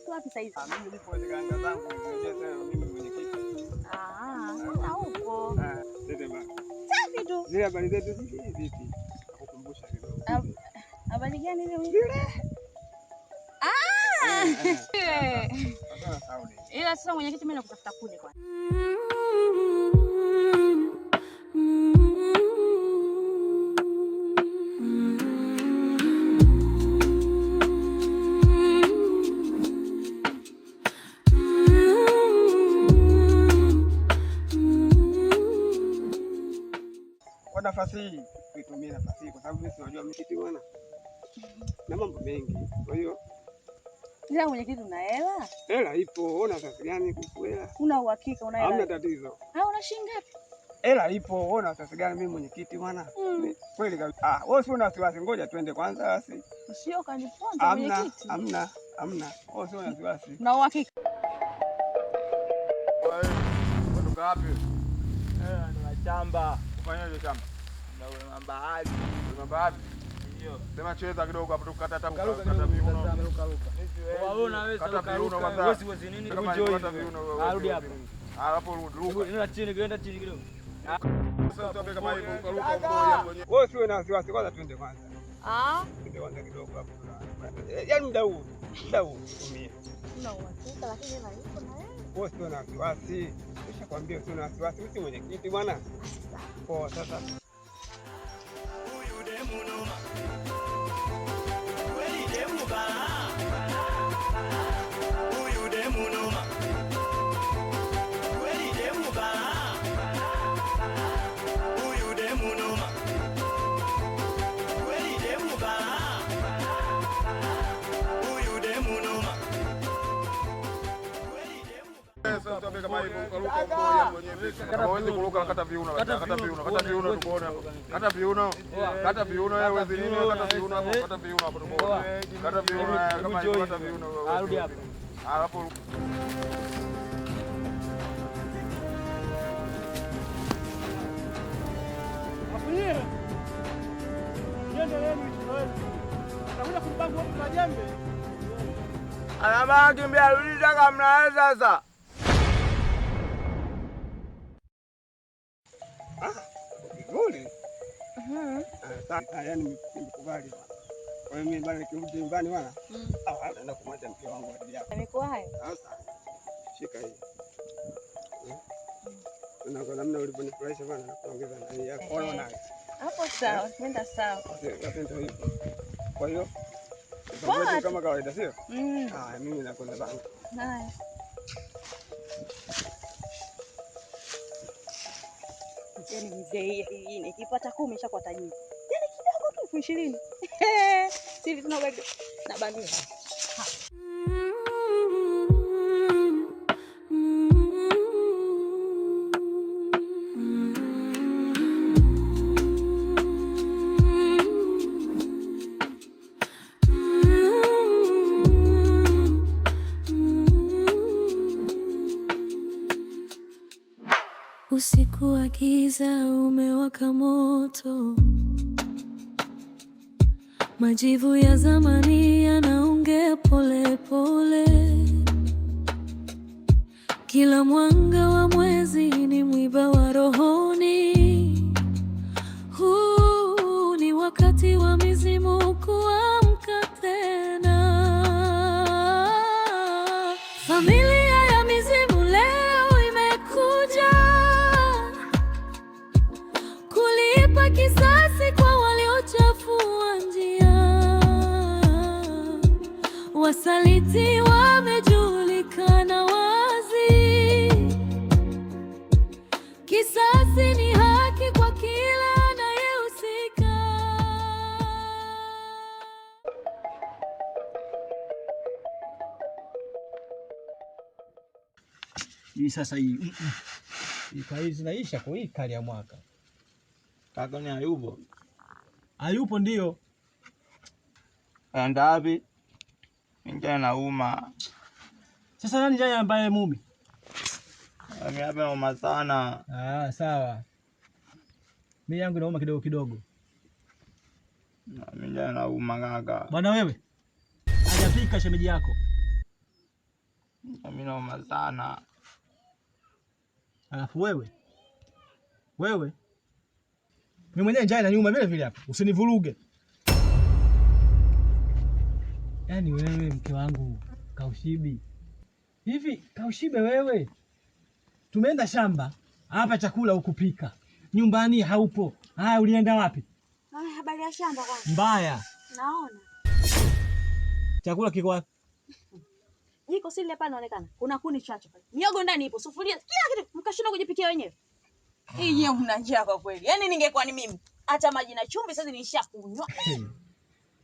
Wapi saizi? Mimi nipo katika anga zangu, mimi mwenyekiti. Ah, sasa huko. Safi tu. Zile habari zetu vipi? Nakukumbusha kidogo. Habari gani ile? Zile. Ah! Ila sasa mwenyekiti, mimi nakutafuta kule kwanza. Kwa nafasi hii kuitumia nafasi hii kwa sababu mimi sinajua mwenyekiti bwana na mambo mengi, kwa hiyo Ila mwenyekiti, una hela? Hela ipo. Una wasiwasi gani kuhusu hela? Una uhakika una hela? Hamna tatizo. Ah, una shilingi ngapi? Hela ipo. Una wasiwasi gani? Mimi mwenyekiti bwana. Kweli kabisa. Ah, wewe si una wasiwasi, ngoja twende kwanza basi. Sio kaniponza Hamna, mwenyekiti. hamna, hamna. Wewe si una wasiwasi. Una uhakika? Kutoka wapi? Eh, ndo shamba. Ufanyaje shamba? Ndio bahari. Una bahari? Ndio. Sema cheza kidogo hapo tukata hata Ruka kata viuno. Ruka ruka. Wewe unaweza Kata ruka viuno ruka. kwanza. Wewe siwezi nini? Kama Enjoy. kata viuno wewe. Arudi hapa. Alafu ruka. Nenda chini, nenda chini kidogo. Sasa tuambie kama hivyo ruka ruka mmoja mwenyewe. Wewe usiwe na wasiwasi, kwanza twende kwanza. Ah, Twende kwanza kidogo hapo. Yaani muda huu tumie. una uhakika lakini hela ipo na wewe. Wewe usiwe na wasiwasi. Nishakwambia usiwe na wasiwasi, mimi si mwenyekiti bwana. Poa sasa. Huyu demu noma. Kweli demu balaa. Huyu demu noma. Kweli demu balaa. Huyu demu noma. Kweli demu balaa. Huyu demu noma. Kweli demu Sasa tuambie kama hivyo ruka ruka mmoja mwenyewe. Kama huwezi kuruka kata viuno, kata viuno, kata viuno tukuone hapo. Kata viuno. Kata viuno wewe huwezi nini? Kata viuno hapo, kata viuno hapo tukuone. Kata viuno kama hivyo kata viuno wewe. Arudi hapa. Alafu Anabaki kimbia rudi taka mnaye sasa. Ah, vizuri. Ah, yaani nimekubali bwana. Kwa hiyo mimi bwana nikirudi nyumbani bwana. Ah, naenda kumwacha mke wangu hadi hapo. Imekuwa hayo. Sasa shika hii. Na kwa namna ulivyonifurahisha bwana, nakuongeza na hii yako. Ona nayo. Hapo sawa, nenda sawa. Basi ndio hivyo. Kwa hiyo Poa. kama kawaida sio? Mm. Ah, mimi nakwenda bangu. Haya. Yaani mzee, hii nikipata 10 nishakuwa tajiri. Yaani kidogo tu 20,000. Si hivi tuna ugali na bamia. Usiku wa giza umewaka moto, majivu ya zamani yanaongea pole pole. Kila mwanga wa mwezi ni mwiba wa rohoni. Huu ni wakati wa mizimu kuamka tena. Familia ya mizimu leo imekuja kulipa kisasi kwa waliochafua njia. Wasaliti wamejulikana wazi. Kisasi ni haki kwa kila anayehusika. Hii sasa hii hii kwa hii zinaisha kwa hii kali ya mwaka. Kaka ni hayupo. Hayupo ndio. Anaenda wapi? Njaa nauma. Sasa nani jaya ambaye mumi? Mimi hapa nauma sana. Ah, sawa. Mimi yangu inauma kidogo kidogo. Mimi njaa nauma kaka. Bwana wewe. Hajafika shemeji yako. Mimi nauma sana. Alafu wewe. Wewe. Mimi mwenyewe njaa inaniuma vile vile hapa. Usinivuruge. Yaani wewe mke wangu Kaushibi. Hivi Kaushibe wewe. Tumeenda shamba, hapa chakula hukupika. Nyumbani haupo. Haya ulienda wapi? Haya, habari ya shamba kwanza. Mbaya. Naona. Chakula kiko wapi? Jiko si lile pale linaonekana. Kuna kuni chache pale. Miogo ndani ipo, sufuria, kila kitu. Mkashindwa kujipikia wenyewe. Hii nyewe mna njaa kwa kweli. Yaani ningekuwa ni mimi, hata maji na chumvi sasa nishakunywa.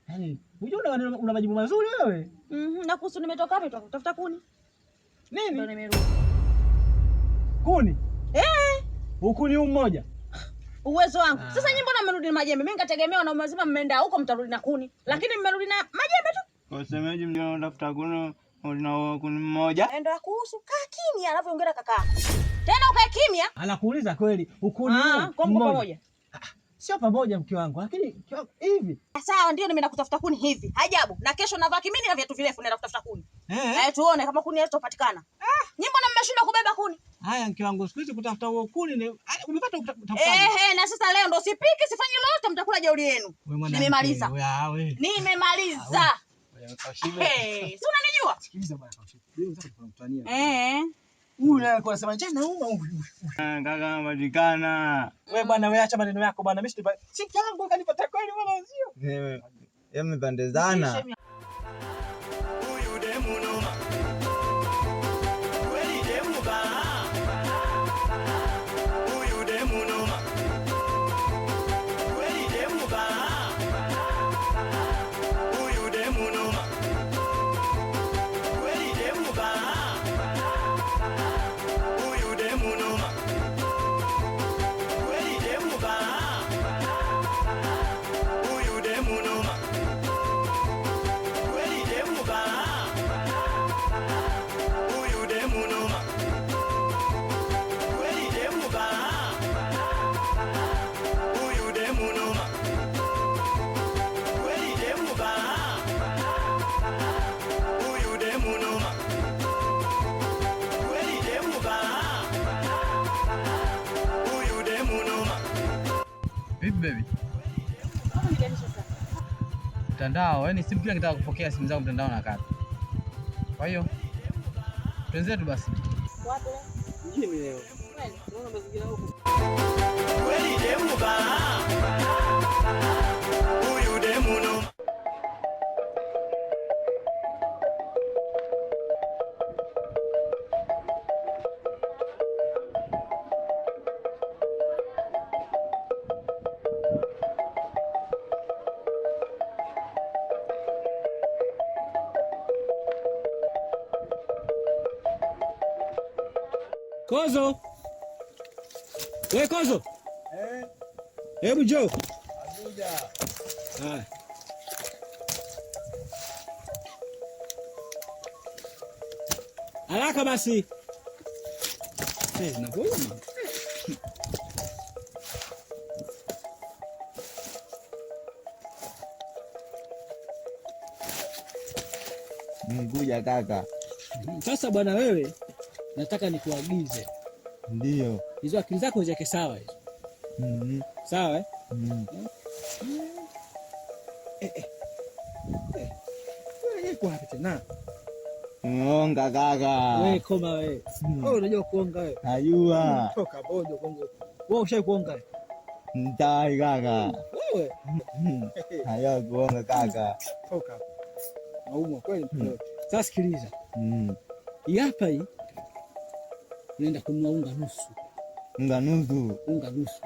Yaani, unajua una majibu mazuri wewe. Na kuhusu nimetoka wapi kutafuta kuni. Nini? Ndio nimerudi. Kuni? Eh. Ukuni huu mmoja. Uwezo wangu. Sasa nyinyi mbona mmerudi na majembe? Mimi nikategemea wanaume wazima mmeenda huko mtarudi na kuni. Lakini mmerudi na majembe tu. Kwa semeji mjana unatafuta kuni, una kuni mmoja. Ndio kuhusu kaa kimya anavyoongea kaka. Tena ukae kimya. Anakuuliza kweli ukuni huu kwa mko pamoja. Sio pamoja mke wangu, lakini mke wangu hivi. Sawa, ndio nimeenda kutafuta kuni hivi. Ajabu. Na kesho navaa kimini na viatu virefu naenda kutafuta kuni. Tuone kama kuni hazitopatikana. Nyinyi mbona mmeshindwa kubeba kuni? Haya mke wangu, siku hizi kutafuta huo kuni ni umepata kutafuta. Na sasa leo ndo sipiki, sifanyi lolote, mtakula jeuri yenu. Nimemaliza. Nimemaliza. Si unanijua? Sikiliza bwana Kaushibe. Mimi nataka kukutania. Huyu naye alikuwa anasema njaa nauma huyu. Kaka anapatikana. Wewe bwana wewe acha maneno yako bwana. Mimi si yangu kanipata kweli bwana sio? Wewe mmepandezana. Huyu demu noma. Kweli demu balaa. Huyu demu noma. Kweli demu balaa. Huyu demu noma. Kweli demu balaa. Huyu demu noma. Kweli demu balaa. Huyu demu noma. Kweli demu balaa. Huyu demu noma. Kweli demu balaa. Huyu demu noma. Kweli demu balaa. Huyu demu noma. Kweli demu balaa. Huyu demu noma. Vipi baby? Mtandao, yaani simu kila nikitaka kupokea simu zangu mtandao nakata. Kwa hiyo twenzetu basi. Wapi? Mjini leo. Kweli. Unaona mazingira huko. Kweli demu balaa. Huyu demu noma. Kozo. We Kozo. Hebu njoo. Haya. Haraka basi. Zinavuma. Mkuja kaka. Sasa bwana wewe, nataka nikuagize. Ndio. Hizo akili zako ziweke sawa hizo. Sawa eh? Wewe uko wapi tena? Muonga kaka. Wewe koma wewe. Wewe unajua kuonga wewe. Najua. Toka bojo kwangu. Wewe ushai kuonga wewe? Mtai kaka. Wewe. Najua kuonga kaka. Toka. Naumwa kweli mtoto. Sasa sikiliza. Hii hapa hii unaenda kununua unga nusu. Unga nusu. Unga nusu.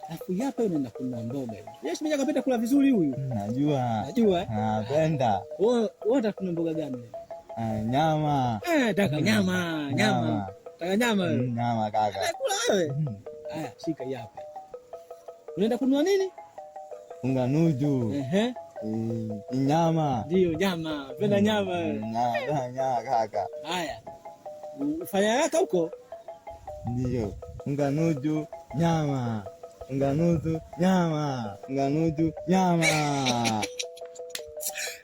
Alafu hii hapa unaenda kununua mboga hii. Yesu mmoja kapenda kula vizuri huyu. Najua. Najua eh? Napenda. Wewe unataka kununua mboga gani leo? Nyama. Taka nyama, nyama. Taka nyama wewe. Nyama kaka. Kula wewe. Haya, shika hii hapa. Unaenda kununua nini? Unga nusu. Ehe. Nyama. Ndio nyama. Penda nyama wewe. Nyama, nyama kaka. Haya. Ufanya haraka huko. Ndio. Unga nusu nyama. Unga nusu nyama. Unga nusu nyama.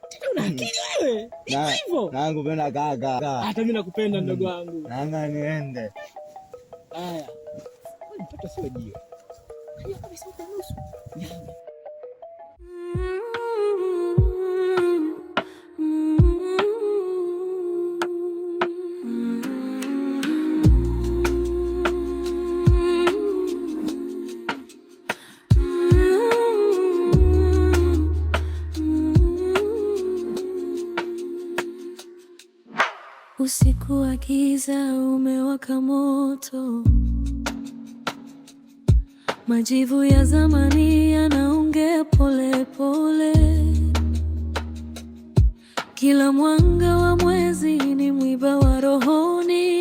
Tena una akili wewe. Hivyo hivyo. Nakupenda kaka. Hata mimi nakupenda ndogo wangu. Nanga niende. Haya. Wewe mtoto sio jiwe. Hiyo kabisa uko nusu. Nyama. Usiku wa giza umewaka moto, majivu ya zamani yanaongea pole pole. Kila mwanga wa mwezi ni mwiba wa rohoni.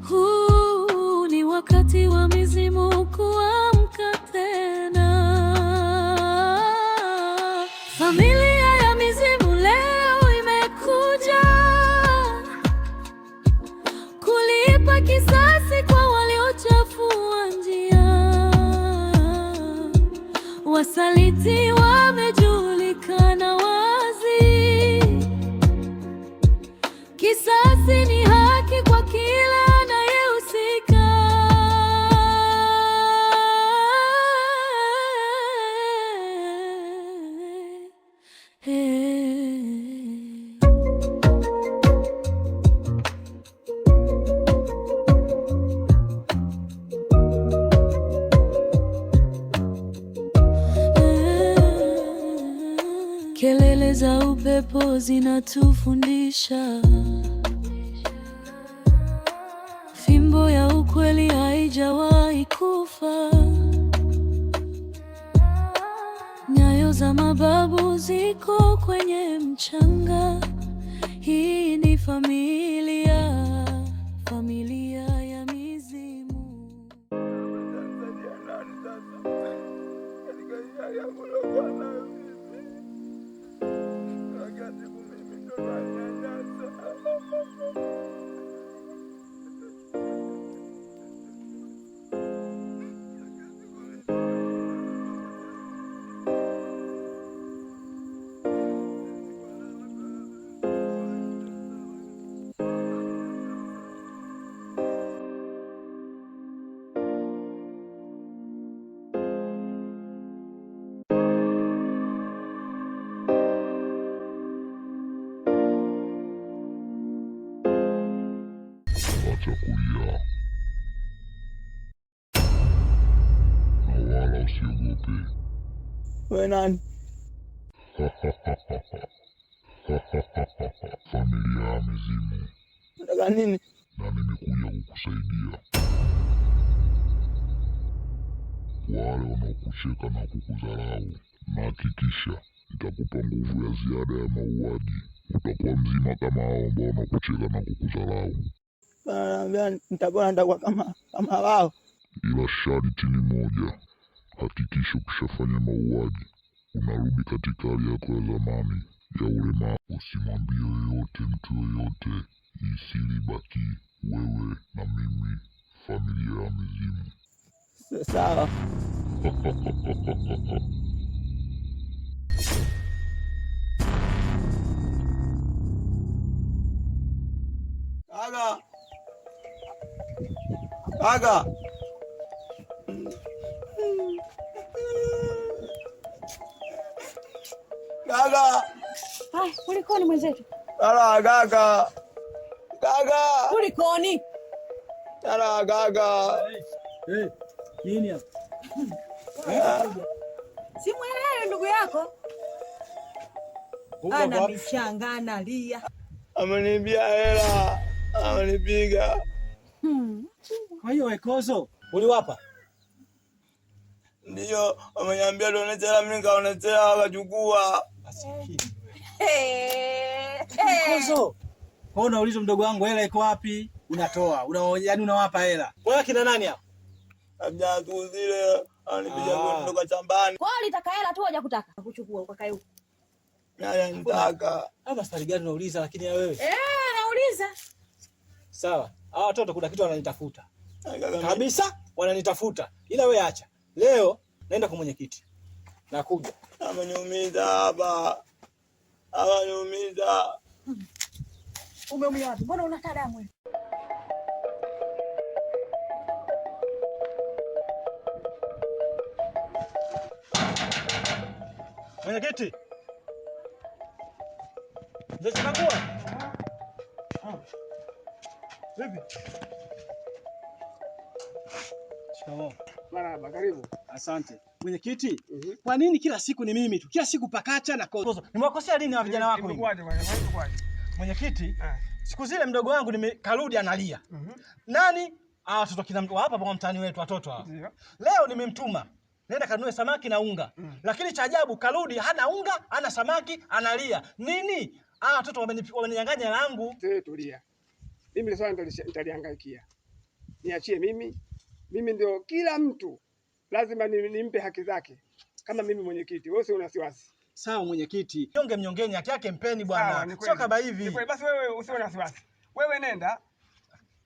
Huu ni wakati wa mizimu kuamka tena. Familia ya mizimu leo imekuja kulipa kisasi kwa waliochafua njia. Wasaliti wamejulikana wazi. Kisasi ni haki kwa kila anayehusika. Kelele za upepo zinatufundisha, fimbo ya ukweli haijawahi kufa. Nyayo za mababu ziko kwenye mchanga. Hii ni familia, familia ya mizimu. Nitamsaidia nani sasa katika hii hali yangu niliokuwa nayo mimi? Na kila siku mimi ndo nanyanyasa. Acha kulia na wala usiogope. Wewe nani? Familia ya mizimu, Unataka nini? na nimekuja kukusaidia. Wale wanaokucheka na kukudharau, na hakikisha nitakupa nguvu ya ziada ya mauaji. Utakuwa mzima kama hao ambao wanakucheka na kukudharau, Bana, nitapona, nitakuwa kama wao. ila sharti ni moja: hakikisha ukishafanya mauaji unarudi katika hali yako ya zamani ya ulemavu. Usimwambie yoyote mtu yoyote, hii siri ibaki wewe na mimi, familia ya mizimu. Sawa. Kaka. Kaka. Kaka. Hai, kulikoni mwenzetu? Kaka, kaka. Kaka. Kulikoni? Kaka, kaka. Eh, nini hapa? Simuelewi ndugu yako. Ana michanga analia. Ameniibia hela, amenipiga. Kwa hiyo Wekozo uliwapa? Ndio, wameniambia tuoneshe hela, mimi nikaonesha wakachukua. Wekozo. Kwa hiyo unauliza mdogo wangu hela iko wapi? Unatoa. Yaani unawapa hela. Kwa hiyo kina nani hapo? Labda tu zile anipiga kutoka shambani. Kwa hiyo alitaka hela tu hajakutaka. Kuchukua ukakae huko. Nani anitaka? Hapa swali gani unauliza lakini ya wewe? Eh, nauliza. Sawa. Hawa watoto kuna kitu wananitafuta. Kabisa wananitafuta. Ila wewe acha. Leo naenda kwa mwenyekiti. Nakuja. Ameniumiza hapa. Ameniumiza. Umeumia wapi? Mbona unakaa damu wewe? Mwenyekiti. Mzee Chakagua. Vipi? Shikamoo. Marhaba, karibu. Asante. Mwenyekiti, kwa nini kila siku ni mimi tu? Kila siku Pakacha na Kozo. Nimewakosea lini na vijana wako mimi? Imekuwaje bwana? Imekuwaje? Mwenyekiti, siku zile mdogo wangu nimekarudi analia. Nani? Ah, watoto kina mtu hapa kwa mtaani wetu watoto hawa. Leo nimemtuma. Nenda kanunue samaki na unga. Lakini cha ajabu karudi hana unga, hana samaki, analia. Nini? Ah, watoto wameninyang'anya hela yangu. Wewe tulia. Mimi ile swala nitalihangaikia. Niachie mimi. Mimi ndio kila mtu lazima nimpe haki zake. Kama mimi mwenyekiti, wewe usiwe na wasiwasi. Sawa mwenyekiti. Nyonge mnyongeni, haki yake mpeni Sawa, bwana. ni Sio kweli. kama hivi. Ni kweli. Basi wewe usiwe na wasiwasi. Wewe nenda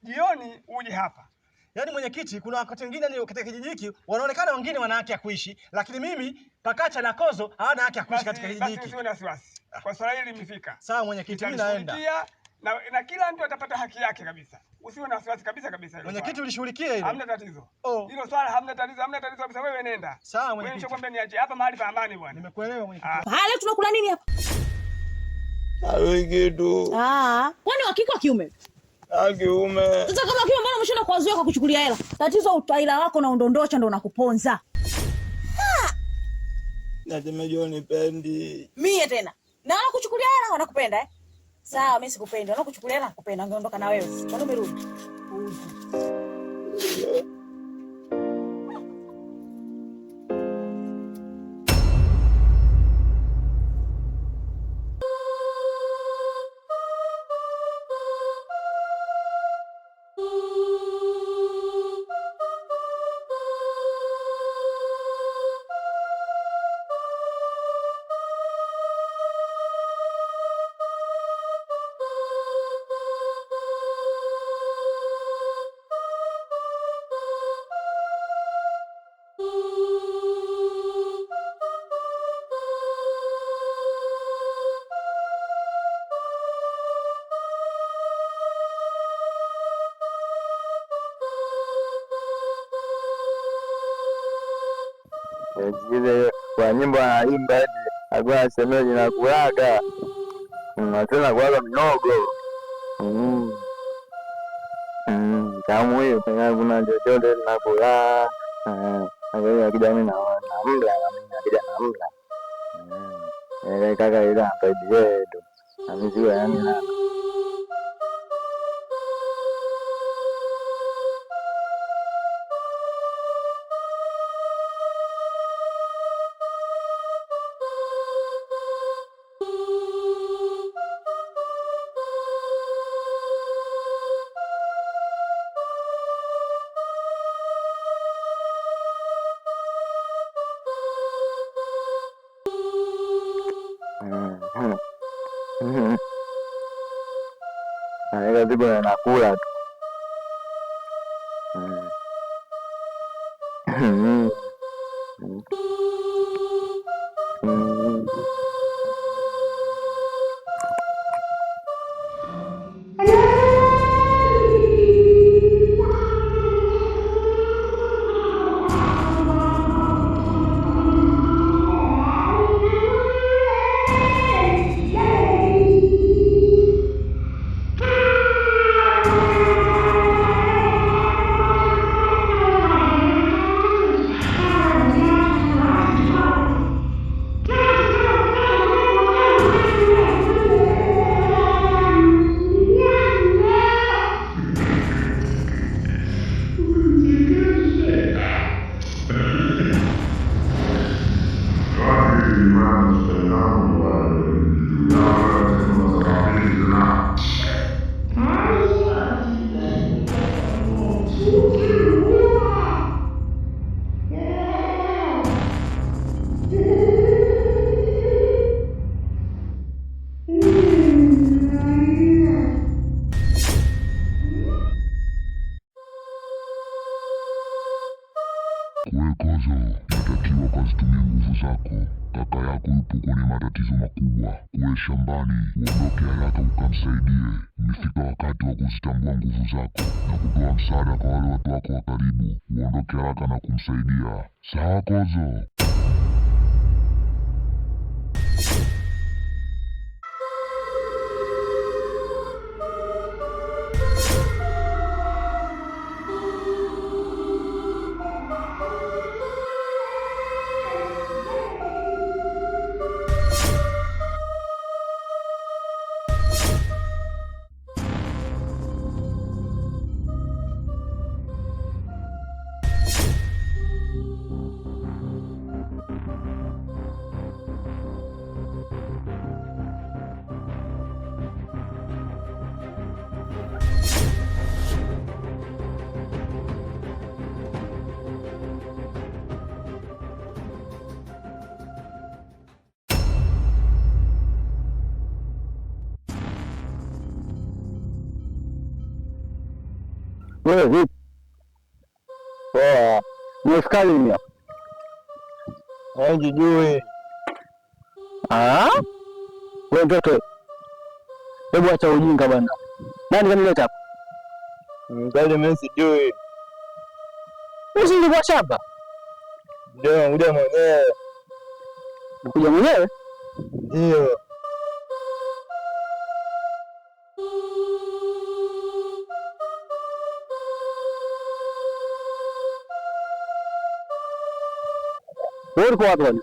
jioni uje hapa. Yaani mwenyekiti, kuna wakati mwingine ni katika kijiji hiki wanaonekana wengine wana haki ya kuishi, lakini mimi Pakacha na Kozo hawana haki ya kuishi katika kijiji Basi hiki. usiwe na wasiwasi. Kwa swala hili limefika. Sawa mwenyekiti, mimi naenda. Nitalishughulikia na kila mtu atapata haki yake kabisa. Usiwe na wasiwasi kabisa kabisa hilo Mwenyekiti, swala. ulishughulikie hilo. Hamna tatizo. Oh. Hilo swala hamna tatizo, hamna tatizo kabisa. Wewe nenda. Sawa Wewe mwenyekiti. nishakwambia niache hapa mahali pa amani bwana. Nimekuelewa mwenyekiti. Pale tunakula nini hapa? Hawezi kitu. Ah, kwani wa kike wa kiume? Ah, kiume. Sasa kama kiume mbona umeshinda kuwazuia kwa kuchukulia hela? Tatizo utaila wako na undondosha ndo unakuponza. Nasema hunipendi. Mie tena. Na wanakuchukulia hela wanakupenda eh? Sawa, mimi sikupendi. Wanakuchukulia hela nakupenda, angeondoka na wewe. Kwani umerudi? Zile kwa nyimbo anaimba eti alikuwa anasemeje na kulaga. Tena kulaga miogo. Mm. Tamu hiyo. Kuna chochote nakula. Eh, akija mimi na namla na mimi akija namla. Kaka ile anapenda yetu. Na mimi sio yani na Naweka zipo nakula tu. matatizo makubwa kule shambani. Uondoke haraka ukamsaidie. Umefika wakati wa kuzitambua nguvu zako na kutoa msaada kwa wale watu wako wa karibu. Uondoke haraka na kumsaidia. Sawa Kozo? Wewe vipi? Poa. Umefika lini hapa? Sijui. Ah? Wewe mtoto. Hebu acha ujinga bwana. Nani kanileta hapa? Mkali mimi sijui. Wewe si ulikuwa shamba? Ndio, ngoja mwenyewe. Ukuja mwenyewe? Ndio. Wewe ulikuwa wapi kwani?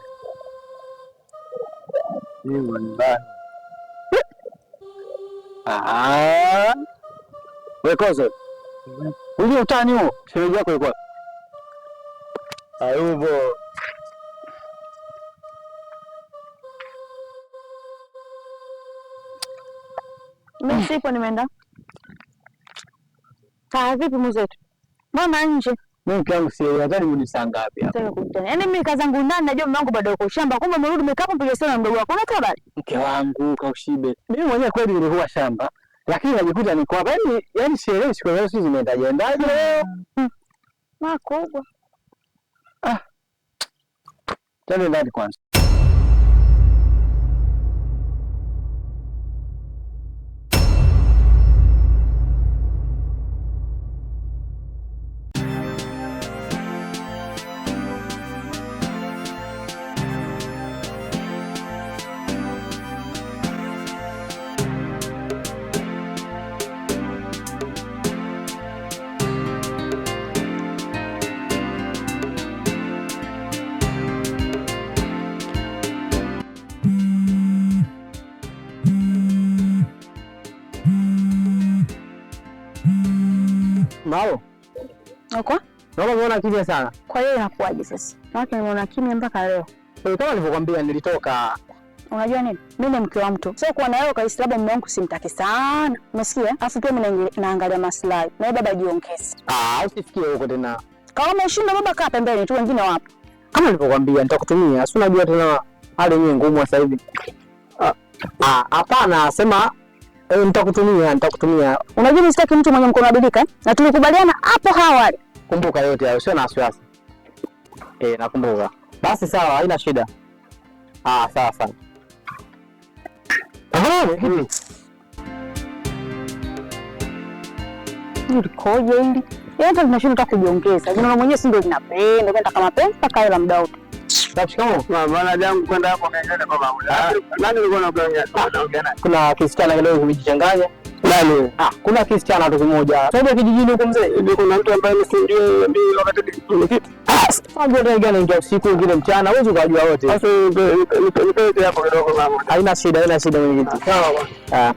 Mimi nyumbani. Ah. Wewe Kozo. Unajua utani huo? Shemeji yako yuko wapi? Hayupo. Mimi sipo, nimeenda. Kaa vipi mwenzetu? Mbona nje? Mimi mke wangu sielewi hata ni saa ngapi hapa. Nataka kumtania. Yaani mimi kazi zangu ndani najua mume wangu bado yuko shamba. Kumbe umerudi umekaa hapo mpiga sana mdogo wako. Una habari? Mke wangu kaushibe. Mimi mwenyewe kweli nilikuwa shamba, lakini najikuta niko hapa. Yaani sielewi siku leo sisi zimeendaje endaje leo. Makubwa. Ah. Twende ndani kwanza. Malo, Uko? naomba umeona kimya sana. Kwa hiyo inakuwaje sasa? Maana nimeona kimya mpaka leo. Kama nilivyokuambia nilitoka. Unajua nini? Mimi ni mke wa mtu. Sio kuwa na wewe kahisi labda mume wangu simtaki sana. Umesikia? Alafu pia mimi naangalia maslahi. Na wewe baba jiongeze. Ah, usifikie huko tena. Kama umeshindwa baba, kaa pembeni tu, wengine wapo. Kama nilivyokuambia nitakutumia. Si unajua tena hali yenyewe ngumu sasa hivi. Ah, hapana, sema nitakutumia, nitakutumia. Unajua mimi sitaki mtu mwenye mkono abadilika, na tulikubaliana hapo awali. Kumbuka yote hayo, sio na wasiwasi. Nakumbuka. Basi sawa, haina shida. Ah, sawa sawa. Likoje hili? Yaani hata linashindwa hata kujiongeza. Jina mwenyewe si ndio linapenda, kwenda kama mapenzi mpaka hela muda wote. Shikamoo. Maana jangu kwenda hapo kaongea kwa pamoja. Nani ulikuwa unaongea? Unaongea naye? Kuna kisichana kidogo kimejichanganya. Nani? Ah, kuna kisichana tu kimoja. Sasa kijijini huko mzee. Hivi kuna mtu ambaye nisimjui mimi wakati mwenyekiti? Ah, unajua tena gani anaingia usiku wengine mchana, huwezi ukajua wote. Sasa nipe hapo kidogo mama. Haina shida, haina shida mwenyekiti. Sawa bwana. Ah.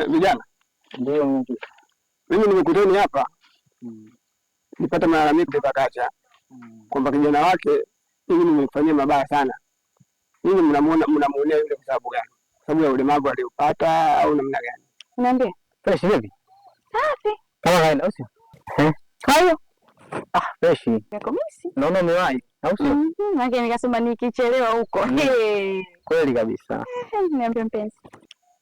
Vijana, Ndio mwenyekiti. mimi nimekuteni hapa nipata malalamiko kutoka Kacha kwamba kijana wake mimi nimemfanyia mabaya sana. Ninyi mnamuonea yule kwa sababu gani? Kwa sababu ya ulemavu aliopata au namna gani? Niambie. Fresh vipi? Safi. Kama kawaida, au sio? Kwa hiyo Ah, freshi. Nimekumisi. Naona umewahi, au sio? Mhm, maana nikasema nikichelewa huko. Kweli kabisa. Niambie mpenzi.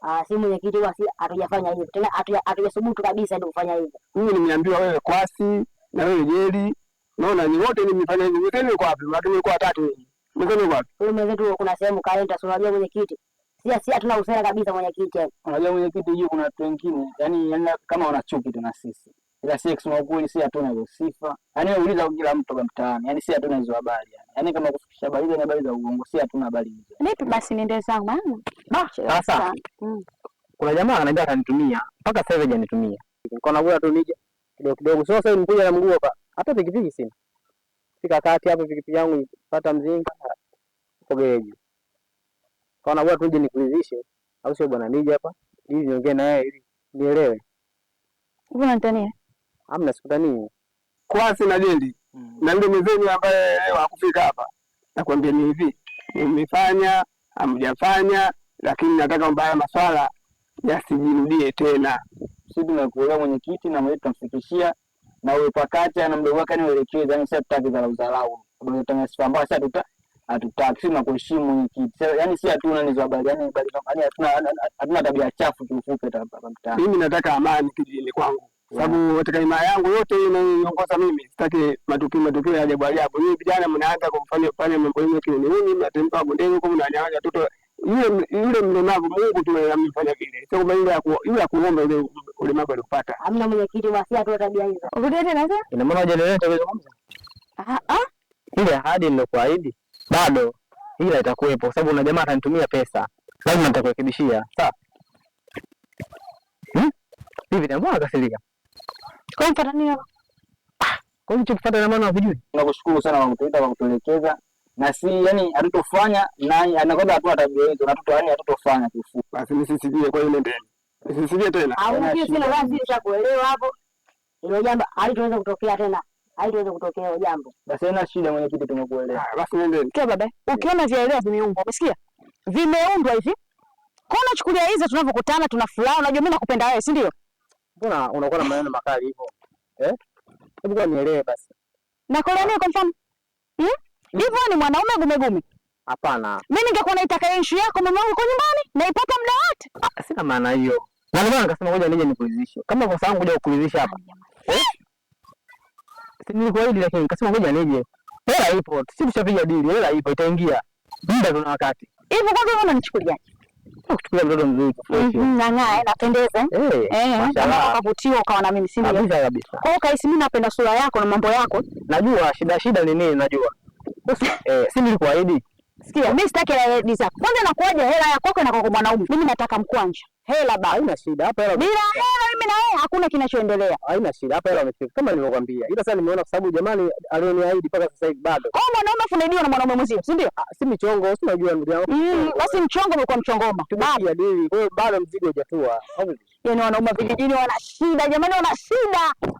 Ah, si mwenyekiti huwa si hatujafanya hivyo. Tena hatujasubutu kabisa ndio kufanya hivyo. Mimi nimeambiwa wewe Kwasi na wewe Jeri. Naona ni wote nimefanya hivyo. Mwenzenu yuko wapi? Maana mlikuwa watatu nyinyi. Mwenzenu yuko wapi? Huyu mwenzetu kuna sehemu kaenda, si unajua mwenyekiti. Si hatuna usera kabisa mwenyekiti yani. Unajua mwenyekiti, juu kuna watu wengine yani kama wana chuki tu na sisi. Ila sisi kusema ukweli si hatuna hizo sifa. Yaani wewe uliza kila mtu kwa mtaani. Yaani si hatuna hizo habari yani. Yaani kama kufikisha habari hizo ni habari za uongo, si hatuna habari hizo. Nipi basi niende zangu maana. Sasa kuna jamaa ananiambia atanitumia, mpaka sasa hivi hajanitumia. Nilikuwa naona tu nije kidogo kidogo. Sasa hivi nikuja na mguu hapa. Hata pikipiki sina. Fika kati hapo pikipiki yangu nipata mzinga uko gereji. Kaona bora tuje nikuridhishe, au sio bwana? Nije hapa ili niongee na yeye ili nielewe. Hivi unanitania? Hamna, sikutanii. Kwasi na Jeri na yule mwenzenu ambaye leo hakufika hapa. Nakwambia ni hivi, nimefanya hamjafanya, lakini nataka kwamba haya maswala yasijirudie tena. Sisi tumekuelewa mwenyekiti, na mwenyewe tutamfikishia na huyo pakacha na mdogo wake nielekeze. Yani sisi hatutaki dharau dharau. Ndio sifa mbaya, sisi hatutaki. Sisi tunakuheshimu mwenyekiti. Yaani sisi hatuna hizo habari. Yaani hatuna tabia chafu kiufupi hapa mtaani. Mimi nataka amani kijijini kwangu. Sababu katika imaya yangu yote inayoongoza mimi, sitaki matukio ya ajabu ajabu. Nyinyi vijana mnaanza kumfanya fanya mambo yenu kiuni, mnatempa bondeni huko, mnanyang'anya watoto. Yule mlemavu Mungu tu amemfanya vile. Sio kwamba yule akuomba yule ulemavu alikupata. Hamna mwenyekiti, basi hatuna tabia hizo. Urudie tena sasa? Ina maana hujanielewa nitakavyozungumza? Ah ah. Ile ahadi niliyokuahidi bado ila itakuwepo, kwa sababu kuna jamaa atanitumia pesa. Lazima nitakurekebishia. Sawa? Hivi na mbona kasirika? Kwa mfano nini hapa? Kwa hiyo kifuata na maana hujui. Tunakushukuru sana kwa kutuita, kwa kutuelekeza. Na si yani hatutofanya na anakwambia hatuna tabia hizo na yani hatutofanya kiufupi. Basi nisisibie, kwa hiyo nendeni. Nisisibie tena. Au hiyo sina wazi cha kuelewa hapo. Hilo jambo halitoweza kutokea tena. Haitoweza kutokea hilo jambo. Basi haina shida mwenyekiti, tumekuelewa. Basi nendeni. Kia baba, ukiona vyaelewa vimeundwa, umesikia? Vimeundwa hivi. Kwa unachukulia hizo tunavyokutana tuna furaha, unajua mimi nakupenda wewe, si ndio? Mbona unakuwa na maneno makali hivyo? Hebu kwa nielewe basi. Na kwa nini kwa mfano? Hivyo ni mwanaume gume gume. Hapana. Mimi ningekuwa naitaka issue yako mume wangu kwa nyumbani, naipata muda wote. Sina maana hiyo. Na ndio maana nikasema ngoja nije nikuridhishe. Kama kwa sababu ngoja kukuridhisha hapa. Si nilikuahidi, lakini nikasema ngoja nije. Hela ipo, sisi tushapiga dili, hela ipo itaingia. Muda tuna wakati. Hivyo kwanza wewe unanichukuliaje? Kuchukulia mtoto mzuri fresh. Nang'aa, napendeza. Mashallah. Ukavutiwa ukawa na mimi, si ndio? Kabisa kabisa. Kwa hiyo ukahisi mimi napenda sura yako na mambo yako. Najua shida ni nini najua. Si nilikuahidi. Sikia, mimi sitaki hela zako. Kwanza nakuaje hela ya kwako na kwa mwanaume? Mimi nataka mkwanja. Hela baba. Haina shida hapa hela. Bila hela mimi na wewe hakuna kinachoendelea. Haina shida hapa hela umefika kama nilivyokuambia. Ila sasa nimeona kwa sababu jamani alioniahidi mpaka sasa hivi bado. Kwa mwanaume afunaidiwa na mwanaume mwenzio, si ndio? Si michongo, si unajua ndugu yangu. Basi mchongo umekuwa mchongoma. Tumepiga dili. Kwa hiyo bado mzigo hujatua. Yaani wanaume vijijini wana shida, jamani wana shida.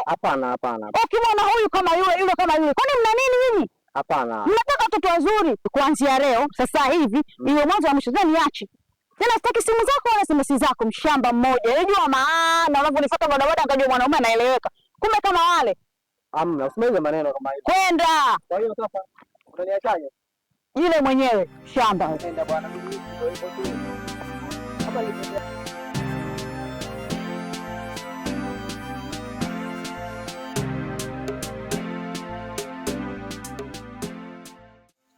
Hapana, hapana. Ukimwona huyu kama yule, yule kama yule. Kwani mna nini nyinyi? Hapana. Mnataka watoto wazuri kuanzia leo sasa hivi iwe mwanzo wa mwisho, tena niache. Tena sitaki simu zako wala SMS zako, mshamba mmoja. Unajua maana unavyonifuata bodaboda nikajua mwanaume anaeleweka. Kumbe kama wale. Hamna, usimalize maneno kama hivyo. Kwenda. Kwa hiyo sasa unaniachaje? Yule mwenyewe shamba. Nenda bwana. Ndio hivyo tu. Hapa ni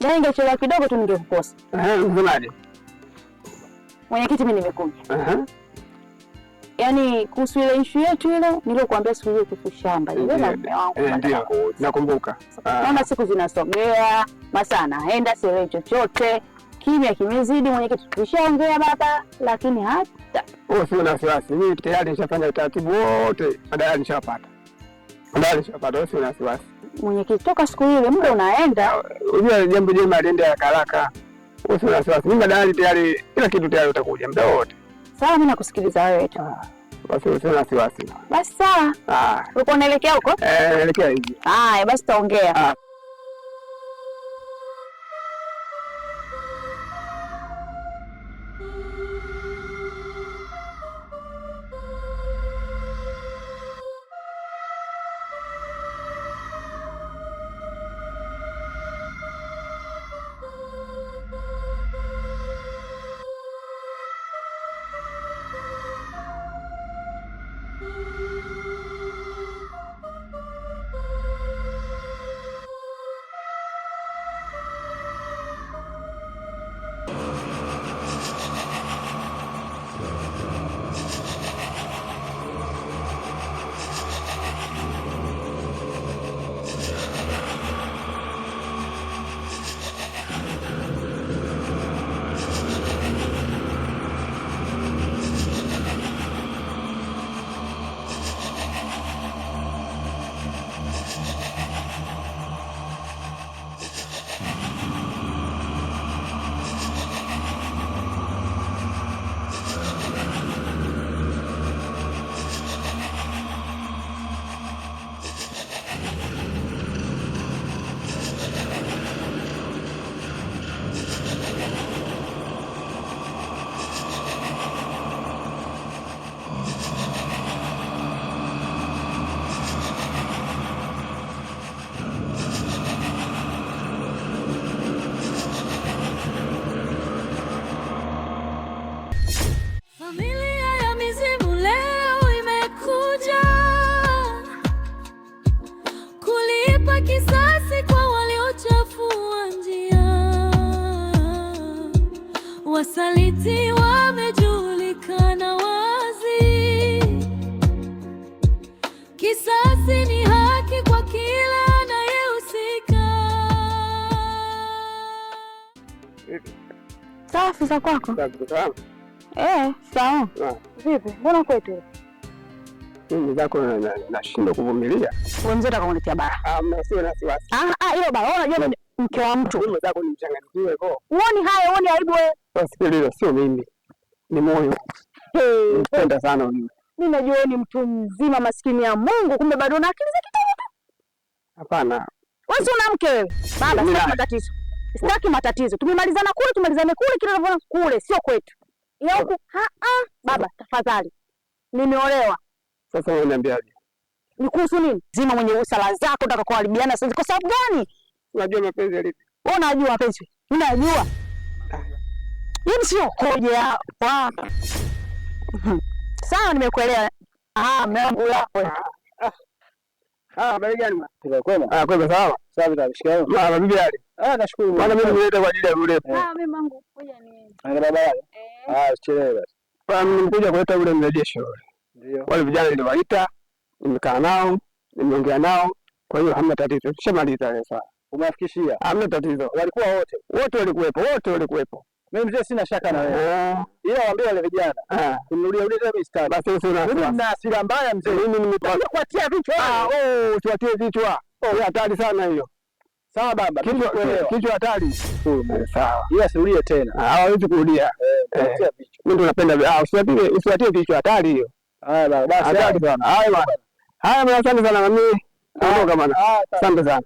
Yaani ningechelewa kidogo tu ningekukosa. Unasemaje? Mwenyekiti, mimi nimekuja. Yaani kuhusu ile issue yetu ile niliyokuambia siku ile kuhusu shamba ile na mume wangu. Ndio. Nakumbuka. Naona siku zinasogea, masaa naenda sielewi chochote. Kimya kimezidi mwenyekiti. Tulishaongea baba, lakini hata Usiwe na wasiwasi. Mimi tayari nishafanya utaratibu wote. Madalali nishapata. Madalali nishapata, usiwe na wasiwasi. Mwenyekiti, toka siku ile muda unaenda. Unajua jambo jema aliende haraka haraka. Usiwe na wasiwasi. Mimi madalali tayari, kila kitu tayari utakuja muda wote. Sawa, mimi nakusikiliza wewe tu. Basi usiwe na wasiwasi. Basi sawa. Ulikuwa unaelekea huko? Naelekea hivi. Haya, basi tutaongea. Wasaliti wamejulikana wazi. Kisasi ni haki kwa kila anayehusika. Safi za kwako? Eh, sawa. Vipi? Mbona kwetu? Mimi zako nashindwa kuvumilia. Wewe mzee utakaonitia bara. Ah, sio na wasiwasi. Ah, ah, hilo bara. Wewe unajua mke wa mtu. Mimi zako ni mchanganyikiwe hivyo. Uoni hayo, uoni aibu wewe. Sikiliza, sio mimi. Ni moyo. Napenda sana wewe. Mimi najua wewe ni mtu mzima maskini ya Mungu, kumbe bado una akili za kitoto. Hapana. Wewe si una mke wewe. Baba, sitaki matatizo. Sitaki matatizo. Tumemalizana kule, tumalizane kule, kila unavyoona kule, sio kwetu. Ya huku, ha ah, baba, tafadhali. Nimeolewa. Sasa wewe unaniambiaje? Ni kuhusu nini? Zima mwenye usala zako utaka kuharibiana sasa. Kwa sababu gani? Unajua mapenzi yalivyo. Wewe unajua mapenzi. Unajua. Yaani sio koje hapa. Sawa, nimekuelewa. Ah, mlango wako. Ah, habari gani bwana? Kwema. Ah, kwema sawa. Sawa sawa, shikamoo. Mama bibi ali. Ah, nashukuru. Maana mimi nimeleta kwa ajili ya yule. Ah, mimi mangu ngoja ni. Angalia baba. Ah, usichelewe basi. Kwa nimekuja kuleta ule mrejesho ule. Ndio. Wale vijana niliwaita, nimekaa nao, nimeongea nao, kwa hiyo hamna tatizo. Tushamaliza ile swala. Umewafikishia? Hamna tatizo. Walikuwa wote? Wote walikuwepo, wote walikuwepo. Mimi mzee sina shaka na wewe. Ila waambie wale vijana. Kumrudia rudia tena mistari. Basi usina. Mimi nina hasira mbaya mzee. Mimi nimekuwa kuatia vichwa. Ah, oh, usiwatie vichwa. Oh, hatari sana hiyo. Sawa baba, kichwa hatari. Sawa. Ila sirudie tena. Hawawezi kurudia. Kuatia vichwa. Mimi ndo napenda usiwatie usiwatie vichwa, hatari hiyo. Haya baba, basi hatari sana. Haya bwana. Haya bwana, asante sana mimi. Ondoka bwana. Asante sana.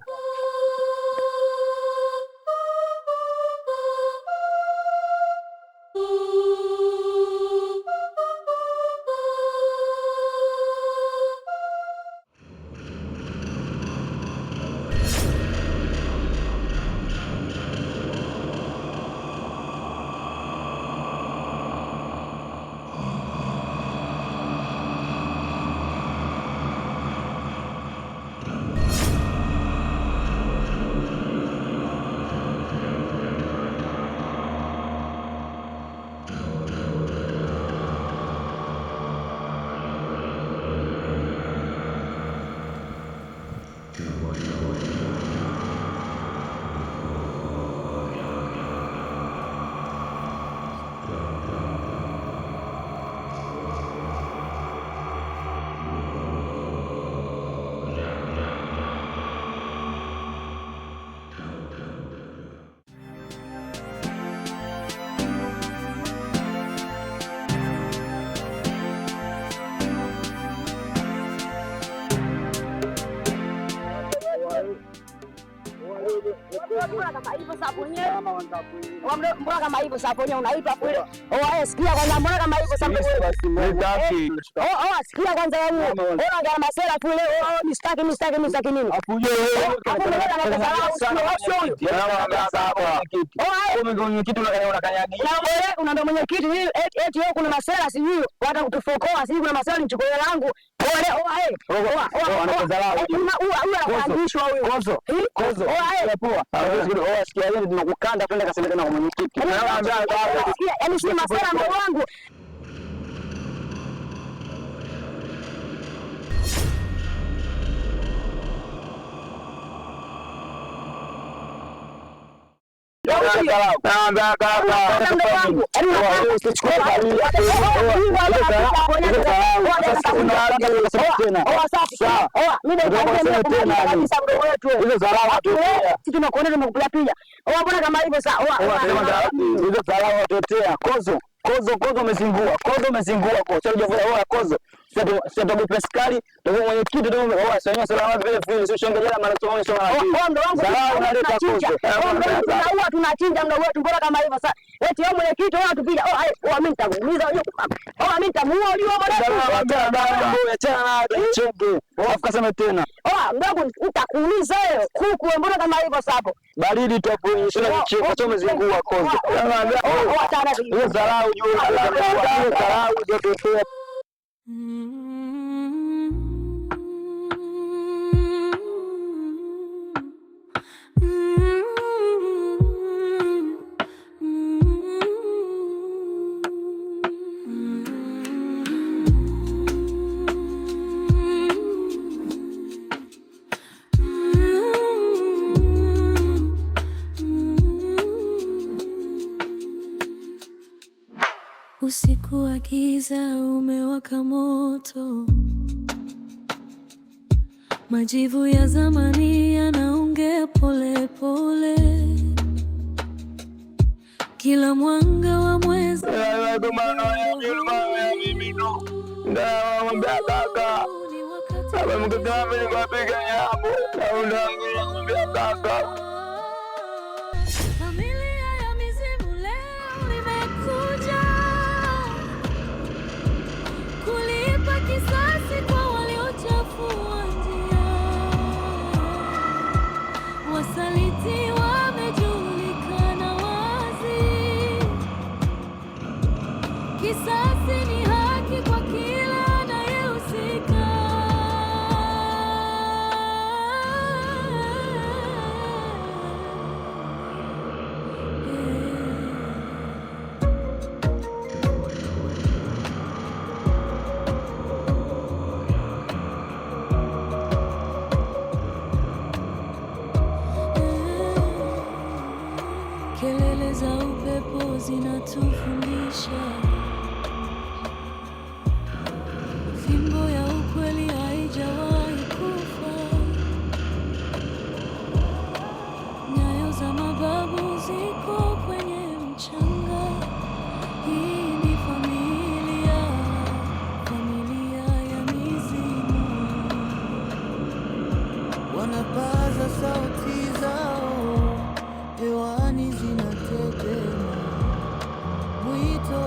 Mbona kama hivyo sasa wenyewe unaitwa kule? Oh, sikia kwanza, mbona kama hivyo sasa wewe? Oh, sikia kwanza wewe. Ona gharama masela kule. Oh, mistaki mistaki mistaki nini? Afuje wewe. Hapo mbona kama sasa sio huyo. Wewe mwenyekiti unakanyagia. Na wewe unaambia mwenyekiti eti wewe kuna masela sijui hata kutufokoa sijui kuna masela nichukue langu. Huyu huyu Kozo. Kozo. Poa. Sikia yeye tunakukanda kwenda kasemekana kwa mwenyekiti. Yaani si masela mdogo wangu. Kozo kozo kozo umezingua kozo umezingua kozo sio kozo sio tugope askari ndio mwenyekiti ndio oh sio salama vile vile sio shangejela mara sio sio Mdogo wangu unaleta kozo tunaua tunachinja mdogo wetu, mbona kama hivyo sasa? Eti wewe mwenyekiti wewe unatupiga. Oh, oh mimi nitakuumiza unajua. Oh, mimi nitamuua unajua mwanangu. Achana na chenge. Alafu kasema tena. Oh, mdogo nitakuumiza wewe. Kuku wewe mbona kama hivyo sasa hapo? Baridi tu hapo sio kicheko sio umezingua kozo. Oh, achana. Hiyo dharau juu. Hiyo dharau ndio tutokea. Usiku wa giza umewaka moto, majivu ya zamani yanaongea pole pole, kila mwanga wa mwezi Familia ya mizimu leo imekuja kulipa kisasi kwa waliochafua njia. Wasaliti wamejulikana wazi, kisasi ni haki kwa kila anayehusika. Kelele za upepo zinatufundisha, fimbo ya ukweli haijawahi kufa. Nyayo za mababu ziko kwenye mchanga. Hii ni familia, familia ya mizimu. Wanapaza sauti zao hewani zinatetema, mwito